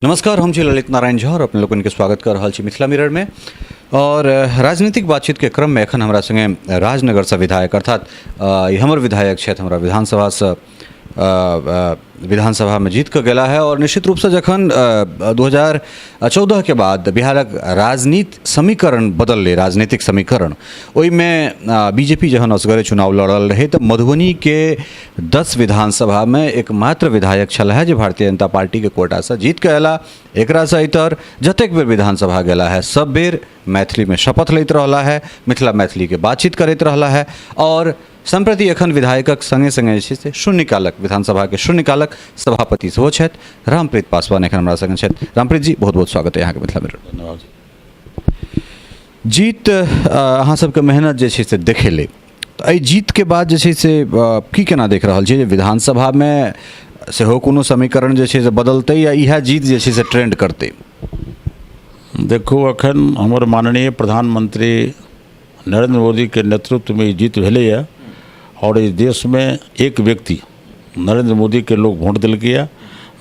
नमस्कार, हम छी ललित नारायण झा और अपने लोगन के स्वागत कर रहल छी मिथिला मिरर में। और राजनीतिक बातचीत के क्रम में एखन हमरा संगे राजनगर से विधायक अर्थात ई हमर विधायक छथि, हमरा विधानसभा से विधानसभा में जीत के गेला है। और निश्चित रूप से जखन 2014 के बाद बिहारक राजनीति समीकरण बदललै, राजनीतिक समीकरण, ओहिमे बीजेपी जहन असगरे चुनाव लड़ल रहै तऽ मधुबनी के 10 विधानसभामे एकमात्र विधायक छल है जे भारतीय जनता पार्टीके कोटासँ जीत कऽ अयला। एकरासँ इतर जतेक बेर विधानसभा गेला है सब बेर मैथिलीमे शपथ लैत रहला है, मिथिला मैथिलीके बातचीत करैत रहला है। और सम्प्रति एखन विधायकक संगे संगे जे छै से शून्यकालक विधानसभाके शून्यकालक सभापति सेहो छथि। रामप्रीत पासवान एखन हमरा संगे छथि। रामप्रीत जी, बहुत बहुत स्वागत है अहाँके मिथिला मिरर। धन्यवाद। जीत अहाँ सबके मेहनत जे छै से देखेलै, तऽ एहि जीतके बाद जे छै से की केना देख रहल छियै जे विधानसभामे सेहो कोनो समीकरण जे छै से बदलतै या इएह जीत जे छै से ट्रेंड करतै? देखू, एखन हमर माननीय प्रधानमंत्री नरेंद्र मोदीके नेतृत्वमे ई जीत भेलैए और एहि देशमे एक व्यक्ति नरेंद्र मोदीके लोक वोट देलकैए।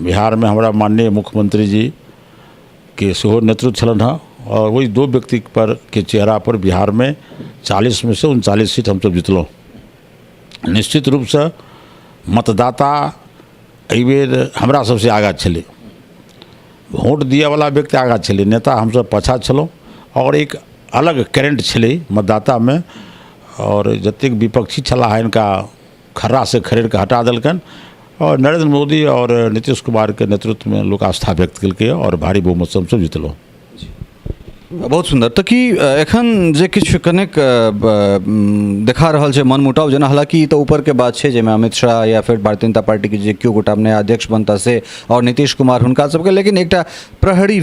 बिहारमे हमरा माननीय मुख्यमंत्री जी के सेहो नेतृत्व छलनि हँ और ओहि दो व्यक्ति पर के चेहरा पर बिहारमे 40 में से 39 सीट हमसब जितलहुँ। निश्चित रूपसँ मतदाता एहिबेर हमरा सबसँ आगाँ छलै, वोट दिअवला व्यक्ति आगाँ छलै, नेता हमसब पाछाँ छलहुँ और एक अलग करेंट छलै मतदातामे। और जतेक विपक्षी छलाह हिनका खर्रासँ खड़ेरके हटा देलकनि और नरेंद्र मोदी और नीतीश कुमारके नेतृत्वमे लोक आस्था व्यक्त केलकै और भारी बहुमतसँ हमसब जितलहुँ। बहुत सुन्दर। तऽ की एखन जे किछु कनेक देखा रहल छै मनमुटाव जेना, हालांकि ई तऽ ऊपरके बात छै जाहिमे अमित शाह या फेर भारतीय जनता पार्टीके जे केओ गोटा नया अध्यक्ष बनता से और नीतीश कुमार हुनका सबके, लेकिन एकटा प्रहरी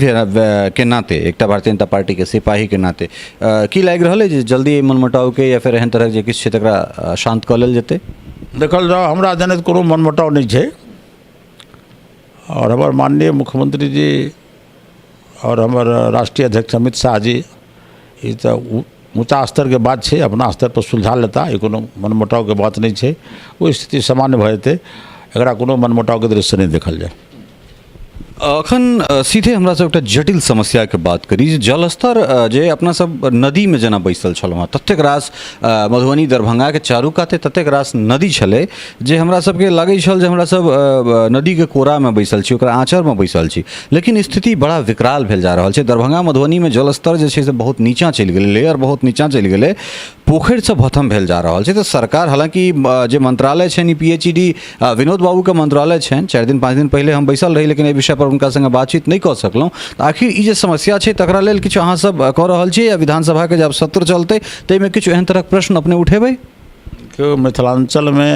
के नाते, एकटा भारतीय जनता पार्टीके सिपाहीके नाते की लागि रहल अइ जे जल्दी एहि मनमुटावके या फेर एहन तरहक जे किछु छै तकरा शान्त कऽ लेल जेतै? देखल जाउ, हमरा जनैत कोनो मनमुटाव नहि छै और हमर माननीय मुख्यमंत्री जी और हमर राष्ट्रीय अध्यक्ष अमित शाह जी ई तऽ ऊँचा स्तरके बात छै, अपना स्तर पर सुलझा लेता, ई कोनो मनमुटावके बात नहि छै। ओ स्थिति सामान्य भऽ जेतै, एकरा कोनो मनमुटावके दृष्टिसँ नहि देखल जाय। अखन सीधे हमरा सब एकटा जटिल समस्याके बात करी जे जलस्तर जे अपना सब नदीमे जेना बैसल छलहुँ हँ, ततेक रास मधुबनी दरभंगाके चारू काते ततेक रास नदी छलै जे हमरा सबके लागै छल जे हमरा सब नदीके कोरामे बैसल छी, ओकरा आँचरमे बैसल छी। लेकिन स्थिति बड़ा विकराल भेल जा रहल छै। दरभंगा मधुबनीमे जलस्तर जे छै से बहुत नीचाँ चलि गेलै, लेयर बहुत नीचाँ चलि गेलै, पोखरि सब खतम भेल जा रहल छै। तऽ सरकार हालाँकि जे मंत्रालय छनि E P H E D Vinod बाबूके मंत्रालय छनि, 4 दिन 5 दिन पहिले हम बैसल रही लेकिन एहि विषयपर हुनका सङ्गे बातचीत नहि कऽ सकलहुँ। तऽ आखिर ई जे समस्या छै तकरा लेल किछु अहाँ सब कऽ रहल छी या विधानसभाके जब सत्र चलतै ताहिमे किछु एहन तरहक प्रश्न अपने उठेबै? देखियौ, मिथिलाञ्चलमे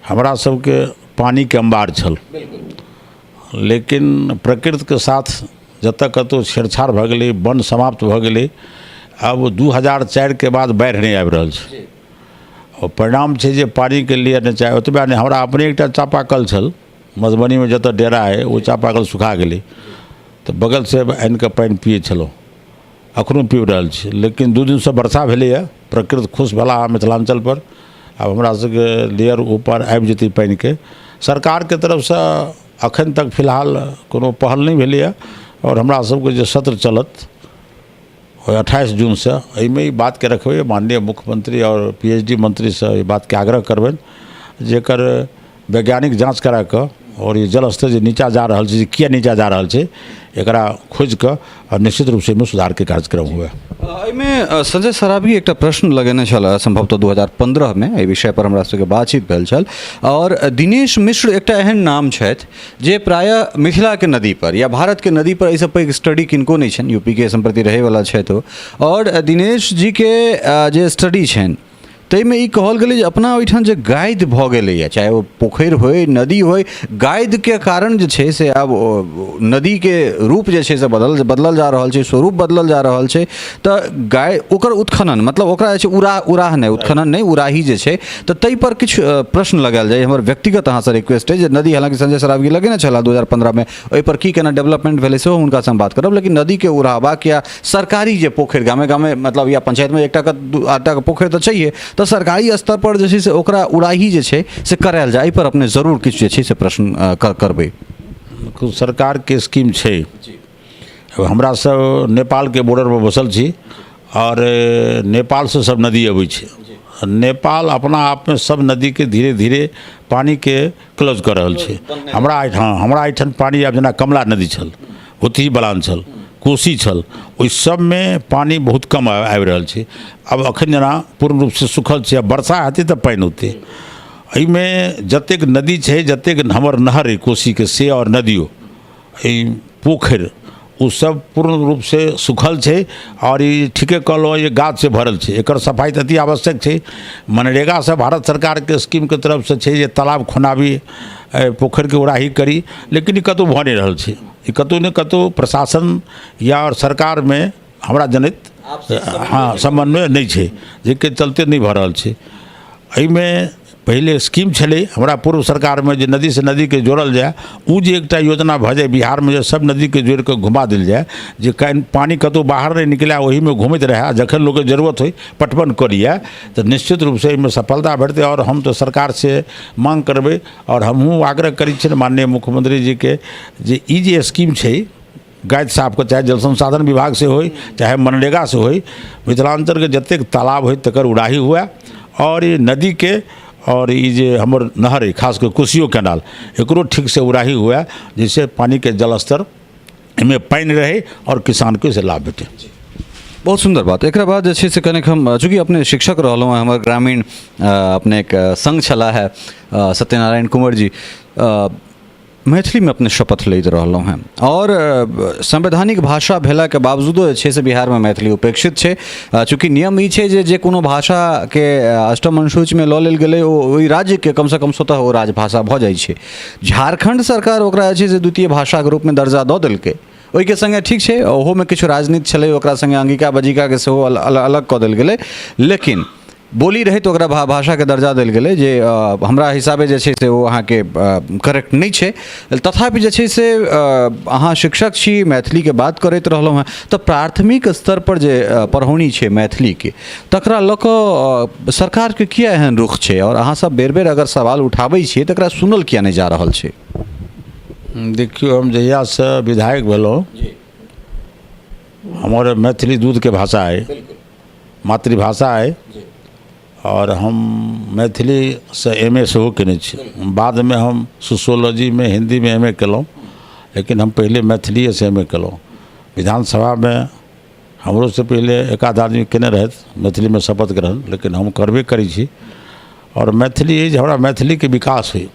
हमरा सबके पानिके अम्बार छल, लेकिन प्रकृतिके साथ जतऽ कतहु छेड़छाड़ भऽ गेलै, वन समाप्त भऽ गेलै। आब 2004के बाद बाढ़ि नहि आबि रहल छै आओर परिणाम छै जे पानिके लिए नहि चाही ओतबे नहि। हमरा अपने एकटा चापाकल छल मधुबनीमे, जतऽ डेरा अइ ओ चापाकल सुखा गेलै तऽ बगलसँ आनिकऽ पानि पियै छलहुँ, एखनो पीब रहल छी। लेकिन 2 दिनसँ वर्षा भेलैए, प्रकृति खुश भेला हँ मिथिलाञ्चलपर। आब हमरा सबके लेयर ऊपर आबि जेतै पानिके। सरकारके तरफसँ एखन तक फिलहाल कोनो पहल नहि भेलैए आओर हमरा सबके जे सत्र चलत ओहि 28 जूनसँ, एहिमे ई बातके रखबै माननीय मुख्यमंत्री आओर पी एच डी मंत्रीसँ ई बातके आग्रह करबनि जे एकर वैज्ञानिक जाँच करा कऽ आओर ई जलस्तर जे नीचाँ जा रहल छै, जे किया नीचाँ जा रहल छै, एकरा खोजि कऽ आओर निश्चित रूपसँ एहिमे सुधारके कार्यक्रम हुए। एहिमे संजय सरावगी एकटा प्रश्न लगेने छल सम्भवतः 2015मे, एहि विषय पर हमरा सबके बातचीत भेल छल। आओर दिनेश मिश्र एकटा एहन नाम छथि जे प्रायः मिथिलाके नदी पर या भारतके नदी पर एहिसँ पैघ स्टडी किनको नहि छनि, यूपीके सम्प्रति रहैवला छथि ओ। आओर दिनेश जीके जे स्टडी छनि ताहिमे ई कहल गेलै जे अपना ओहिठाम जे गादि भऽ गेलैए, चाहे ओ पोखरि होइ नदी होइ, गादिके कारण जे छै से आब नदीके रूप जे छै से बदलल जा रहल छै, स्वरूप बदलल जा रहल छै। तऽ गाय ओकर उत्खनन मतलब ओकरा जे छै उराह नहि, उत्खनन नहि, उराही जे छै, तऽ ताहिपर किछु प्रश्न लगायल जाय। हमर व्यक्तिगत अहाँसँ रिक्वेस्ट अइ जे नदी, हालाँकि संजय सरावगी लगेने छलाह 2015मे, ओहिपर की केना डेवलपमेंट भेलै सेहो हुनकासँ हम बात करब, लेकिन नदीके उड़ाहबाक या सरकारी जे पोखरि गामे गामे मतलब या पंचायतमे एकटा के 8टा के पोखरि तऽ छैहे, तऽ सरकारी स्तर पर जे छै से ओकरा उड़ाही जे छै से करायल जाय, एहिपर अपने जरूर किछु जे छै से प्रश्न करबै। सरकारके स्कीम छै। हमरा सब नेपालके बॉर्डरपर बसल छी आओर नेपालसँ सब नदी अबै छै। नेपाल अपना आपमे सब नदीके धीरे धीरे पानिके क्लोज कऽ रहल छै। हमरा एहिठाम, हमरा एहिठाम पानि आब जेना कमला नदी छल, भुतही बलान छल, कोसी छल, ओहि सबमे पानि बहुत कम आबि रहल छै। आब एखन जेना पूर्ण रूपसँ सुखल छै। आब वर्षा हेतै तऽ पानि औतै। एहिमे जतेक नदी छै, जतेक हमर नहर अइ कोसीके से आओर नदियो, ई पोखरि, ओ सब पूर्ण रूपसँ सुखल छै। आओर ई ठीके कहलहुँ जे गाछसँ भरल छै। एकर सफाइ तऽ अति आवश्यक छै। मनरेगासँ भारत सरकारके स्कीमके तरफसँ छै जे तालाब खुनाबी, पोखरिके उड़ाही करी, लेकिन ई कतहु भऽ नहि रहल छै। ई कतहु ने कतहु प्रशासन या सरकारमे हमरा जनैत हँ समन्वय नहि छै, जाहिके चलते नहि भऽ रहल छै। एहिमे पहिले स्कीम छलै हमरा पूर्व सरकारमे जे नदीसँ नदीके जोड़ल जाय। ओ जे एकटा योजना भऽ जाय बिहारमे जे सब नदीके जोड़ि कऽ घुमा देल जाय, जे पानि कतहु बाहर नहि निकलै, ओहीमे घुमैत रहए, जखन लोकके जरूरत होइ पटवन कऽ लिअ, तऽ निश्चित रूपसँ एहिमे सफलता भेटतै। आओर हम तऽ सरकारसँ माँग करबै आओर हमहूँ आग्रह करै छियनि माननीय मुख्यमंत्री जीके जे ई जे स्कीम छै गाति साफके, चाहे जल संसाधन विभागसँ होइ चाहे मनरेगासँ होइ, मिथिलाञ्चलके जतेक तालाब होइ तकर उड़ाही हुए आओर ई नदीके आओर ई जे हमर नहर अइ, खास कऽ कोसियो केनाल, एकरो ठीकसँ उड़ाही हुए, जाहिसँ पानिके जलस्तर एहिमे पानि रहै आओर किसानके ओहिसँ लाभ भेटै। बहुत सुन्दर बात। एकरा बाद जे छै से कनेक हम चूँकि अपने शिक्षक रहलहुँ हँ, हमर ग्रामीण अपनेके सङ्ग छलाह है सत्यनारायण कुंवर जी, मैथिलीमे अपने शपथ लैत रहलहुँ हेँ आओर संवैधानिक भाषा भेलाके बावजूदो जे छै से बिहारमे मैथिली उपेक्षित छै। चूँकि नियम ई छै जे जे कोनो भाषाके अष्टम अनुसूचीमे लऽ लेल गेलै, ओ ओहि राज्यके कमसँ कम स्वतः ओ राजभाषा भऽ जाइ छै। झारखण्ड सरकार ओकरा जे छै से द्वितीय भाषाके रूपमे दर्जा दऽ देलकै। ओहिके सङ्गे ठीक छै, ओहोमे किछु राजनीति छलै, ओकरा सङ्गे अंगिका बज्जिकाके सेहो अलग कऽ देल गेलै, लेकिन बोली रहै तऽ ओकरा भाषाके दर्जा देल गेलै, जे हमरा हिसाबे जे छै से ओ अहाँके करेक्ट नहि छै। तथापि जे छै से अहाँ शिक्षक छी, मैथिलीके बात करैत रहलहुँ हेँ, तऽ प्राथमिक स्तरपर जे पढ़ौनी छै मैथिलीके, तकरा लऽ कऽ सरकारके किया एहन रुख छै? आओर अहाँसभ बेर बेर अगर सवाल उठाबै छियै तऽ एकरा सुनल किया नहि जा रहल छै? देखियौ, हम जहियासँ विधायक भेलहुँ, हमर मैथिली दूधके भाषा अइ, मातृभाषा अइ आओर हम मैथिलीसँ एम ए सेहो कयने छी। बादमे हम सोशियोलॉजीमे हिन्दीमे एम ए केलहुँ, लेकिन हम पहिले मैथिलिएसँ एम ए केलहुँ। विधानसभामे हमरोसँ पहिले एक आध आदमी कयने रहथि मैथिलीमे शपथ ग्रहण, लेकिन हम करबे करै छी। आओर मैथिली अइ जे हमरा मैथिलीके विकास होइ,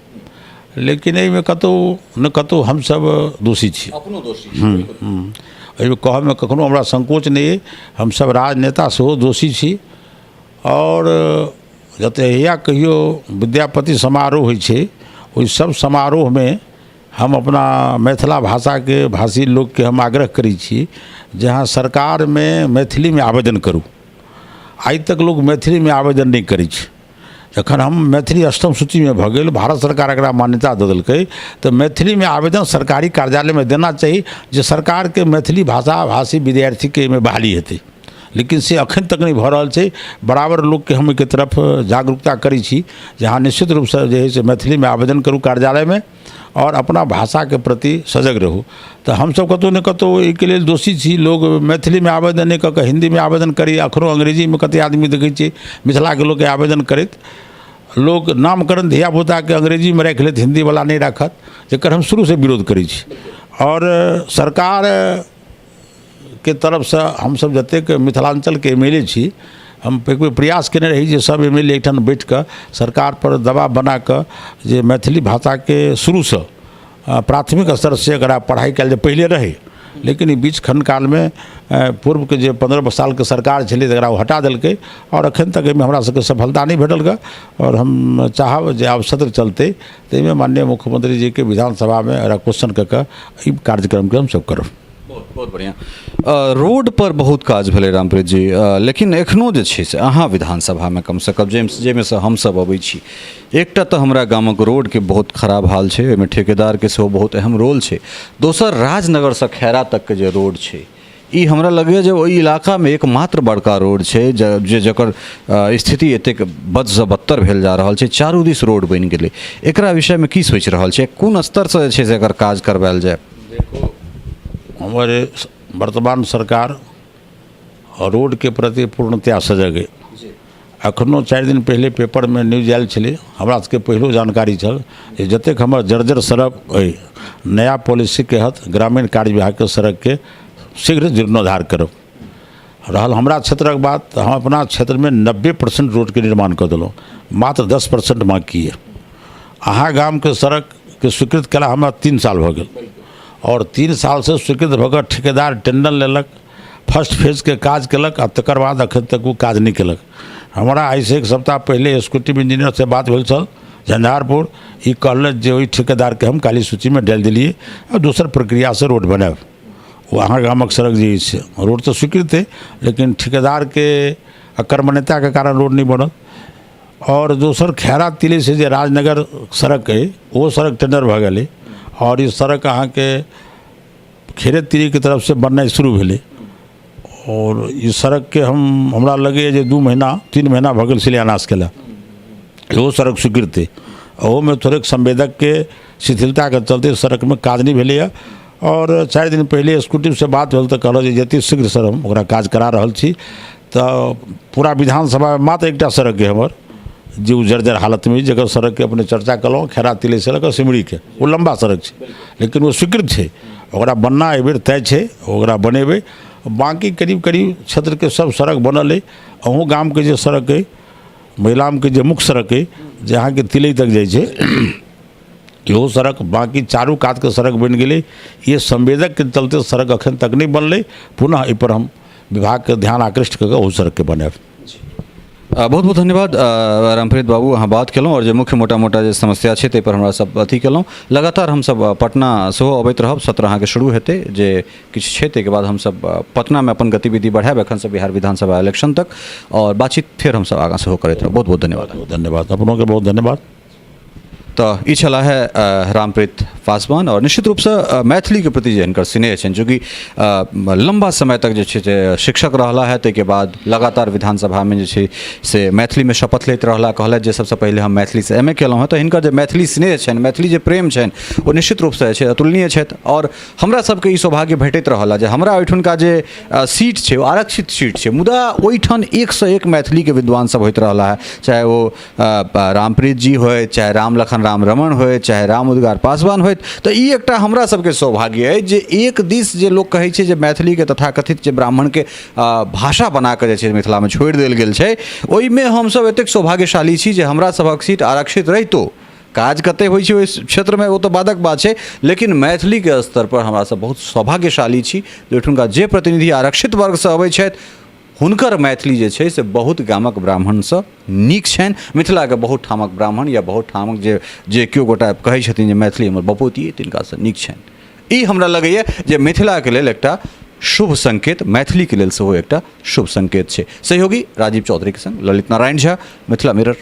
लेकिन एहिमे कतहु ने कतहु हमसभ दोषी छी। अपनो दोषी। एहिमे कहऽमे कखनो हमरा संकोच नहि अइ, हमसभ राजनेता सेहो दोषी छी। आओर जतहिया कहियो विद्यापति समारोह होइ छै, ओहि सब समारोहमे हम अपना मिथिला भाषाके भाषी लोकके हम आग्रह करै छी जे अहाँ सरकारमे मैथिलीमे आवेदन करू। आइ तक लोक मैथिलीमे आवेदन नहि करै छै। जखन हम मैथिली अष्टम सूचीमे भऽ गेल, भारत सरकार एकरा मान्यता दऽ देलकै, तऽ मैथिलीमे आवेदन सरकारी कार्यालयमे देना चाही जे सरकारके मैथिली भाषा भाषी विद्यार्थीके एहिमे बहाली हेतै, लेकिन से एखन तक नहि भऽ रहल छै। बराबर लोकके हम एहिके तरफ जागरूकता करै छी जे अहाँ निश्चित रूपसँ जे हइ से मैथिलीमे आवेदन करू कार्यालयमे आओर अपना भाषाके प्रति सजग रहू। तऽ हमसभ कतहु ने कतहु एहिके लेल दोषी छी। लोक मैथिलीमे आवेदन नहि कऽ कऽ हिन्दीमे आवेदन करैए। एखनो अंग्रेजीमे कतेक आदमी देखै छियै मिथिलाके लोकके आवेदन करैत। लोक नामकरण धियापुताके अंग्रेजीमे राखि लेत, हिन्दीवला नहि राखत, जकर हम शुरूसँ विरोध करै छी। आओर सरकार के तरफसँ हमसभ जतेक मिथिलाञ्चलके एम एल ए छी, हम एक बेर प्रयास कयने रही जे सभ एम एल ए एकठाम बैठि कऽ सरकारपर दबाव बना कऽ जे मैथिली भाषाके शुरूसँ प्राथमिक स्तरसँ एकरा पढ़ाइ कयल जाय। पहिले रहै, लेकिन ई बीच खण्डकालमे पूर्वके जे 15 सालके सरकार छलै, तकरा ओ हटा देलकै आओर एखन तक एहिमे हमरा सबके सफलता नहि भेटल गऽ। आओर हम चाहब जे आब सत्र चलतै तऽ एहिमे माननीय मुख्यमंत्री जीके विधानसभामे एकरा क्वेश्चन कऽ कऽ ई कार्यक्रमके हमसभ करब। बहुत बहुत बढ़िआँ। रोड पर बहुत काज भेलै रामप्रीत जी, लेकिन एखनो जे छै से अहाँ विधानसभामे कमसँ कम जाहिमे से हमसभ अबै छी, एकटा तऽ हमरा गामक रोडके बहुत खराब हाल छै, ओहिमे ठेकेदारके सेहो बहुत अहम रोल छै। दोसर, राजनगरसँ खैरा तकके जे रोड छै, ई हमरा लगैए जे ओहि इलाकामे एकमात्र बड़का रोड छै जे जकर स्थिति एतेक बदसँ बदतर भेल जा रहल छै। चारू दिस रोड बनि गेलै, एकरा विषयमे की सोचि रहल छै, कोन स्तरसँ जे छै से एकर काज करवायल जाय? देखू, हमर वर्तमान सरकार रोडके प्रति पूर्णतया सजग अइ। एखनो 4 दिन पहिले पेपरमे न्यूज आयल छलै, हमरा सबके पहिलो जानकारी छल जे जतेक हमर जर्जर सड़क अइ, नया पॉलिसीके तहत ग्रामीण कार्य विभागके सड़कके शीघ्र जीर्णोद्धार करब। रहल हमरा क्षेत्रक बात, तऽ हम अपना क्षेत्रमे 90% रोडके निर्माण कऽ देलहुँ, मात्र 10% बाँकी यऽ। अहाँ गामके सड़कके स्वीकृत कयला हमरा 3 साल भऽ गेल, आओर 3 सालसँ स्वीकृत भऽ कऽ ठेकेदार टेंडर लेलक, फर्स्ट फेजके काज केलक, आ तकर बाद एखन तक ओ काज नहि केलक। हमरा आइसँ 1 सप्ताह पहिले एक्जीक्यूटिव इंजीनियरसँ बात भेल छल झंझारपुर, ई कहलथि जे ओहि ठेकेदारके हम काली सूचीमे डालि देलियै आ दोसर प्रक्रियासँ रोड बनायब। ओ अहाँ गामक सड़क जे अछि, रोड तऽ स्वीकृत अइ, लेकिन ठेकेदारके अकर्मण्यताके कारण रोड नहि बनल। आओर दोसर खैरा तिलैसँ जे राजनगर सड़क अइ, ओ सड़क टेंडर भऽ गेलै, आओर ई सड़क अहाँके खेरे तिरीके तरफसँ बननाइ शुरू भेलै। आओर ई सड़कके हमरा लगैए जे 2 महीना 3 महीना भऽ गेल शिलान्यास केला, इहो सड़क स्वीकृत अइ। ओहोमे थोड़ेक संवेदकके शिथिलताके चलते सड़कमे काज नहि भेलैए। आओर 4 दिन पहिले एक्जीक्यूटिवसँ बात भेल तऽ कहलक जे जतेक शीघ्र सर हम ओकरा काज करा रहल छी। तऽ पूरा विधानसभामे मात्र एकटा सड़क अइ हमर जे ओ जर्जर हालतमे, जकर सड़कके अपने चर्चा केलहुँ, खेरा तिलैसँ लऽ कऽ सिमरीके, ओ लम्बा सड़क छै, लेकिन ओ स्वीकृत छै, ओकरा बनना एहिबेर तय छै, ओकरा बनेबै। बाँकी करीब करीब क्षेत्रके सब सड़क बनल अइ। अहूँ गामके जे सड़क अइ, महिलामके जे मुख्य सड़क अइ जे अहाँके तिलै तक जाइ छै, इहो सड़क, बाँकी चारू कातके सड़क बनि गेलै। ये संवेदकके चलते सड़क एखन तक नहि बनलै। पुनः एहिपर हम विभागके ध्यान आकृष्ट कऽ कऽ ओहू सड़कके बनायब। बहुत बहुत धन्यवाद रामप्रीत बाबू, अहाँ बात केलहुँ आओर जे मुख्य मोटा मोटा जे समस्या छै ताहिपर हमरा सब अथी केलहुँ। लगातार हमसब पटना सेहो अबैत रहब, सत्र अहाँके शुरू हेतै जे किछु छै ताहिके बाद हमसब पटनामे अपन गतिविधि बढ़ायब एखनसँ बिहार विधानसभा इलेक्शन तक, आओर बातचीत फेर हमसब आगाँ सेहो करैत रहब। बहुत बहुत धन्यवाद। बहुत धन्यवाद, अपनोके बहुत धन्यवाद। तऽ ई छलाह है रामप्रीत पासवान, आओर निश्चित रूपसँ मैथिलीके प्रति जे हिनकर स्नेह छनि, चूँकि लम्बा समय तक जे छै से शिक्षक रहला है, ताहिके बाद लगातार विधानसभामे जे छै से मैथिलीमे शपथ लैत रहला, कहलथि जे सबसँ पहिले हम मैथिलीसँ एम ए केलहुँ हँ। तऽ हिनकर जे मैथिली स्नेह छनि, मैथिली जे प्रेम छनि, ओ निश्चित रूपसँ जे छै अतुलनीय छथि। आओर हमरा सबके ई सौभाग्य भेटैत रहल जे हमरा ओहिठुनका जे सीट छै ओ आरक्षित सीट छै, मुदा ओहिठाम एकसँ एक मैथिलीके विद्वान सब होइत रहला है, चाहे ओ रामप्रीत जी होथि, चाहे राम लखन राम रमण होथि, चाहे राम उद्गार पासवान होथि। तऽ ई एकटा हमरा सबके सौभाग्य अछि जे एक दिस जे लोक कहै छै जे मैथिलीके तथाकथित जे ब्राह्मणके भाषा बनाकऽ जे छै मिथिलामे छोड़ि देल गेल छै, ओहिमे हमसब एतेक सौभाग्यशाली छी जे हमरा सभक सीट आरक्षित रहितो काज कते होइ छै ओहि क्षेत्रमे ओ तऽ बादक बात छै, लेकिन मैथिलीके स्तरपर हमरा सब बहुत सौभाग्यशाली छी जे ओहिठुनका जे प्रतिनिधि आरक्षित वर्गसँ अबै छथि हुनकर मैथिली जे छै से बहुत गामक ब्राह्मणसँ नीक छनि। मिथिलाके बहुत ठामक ब्राह्मण या बहुत ठामक जे जे केओ गोटा कहै छथिन जे मैथिली हमर बपौती तिनकासँ नीक छनि। ई हमरा लगैए जे मिथिलाके लेल एकटा शुभ संकेत, मैथिलीके लेल सेहो एकटा शुभ संकेत छै। सहयोगी राजीव चौधरीके संग ललित नारायण झा, मिथिला मिरर,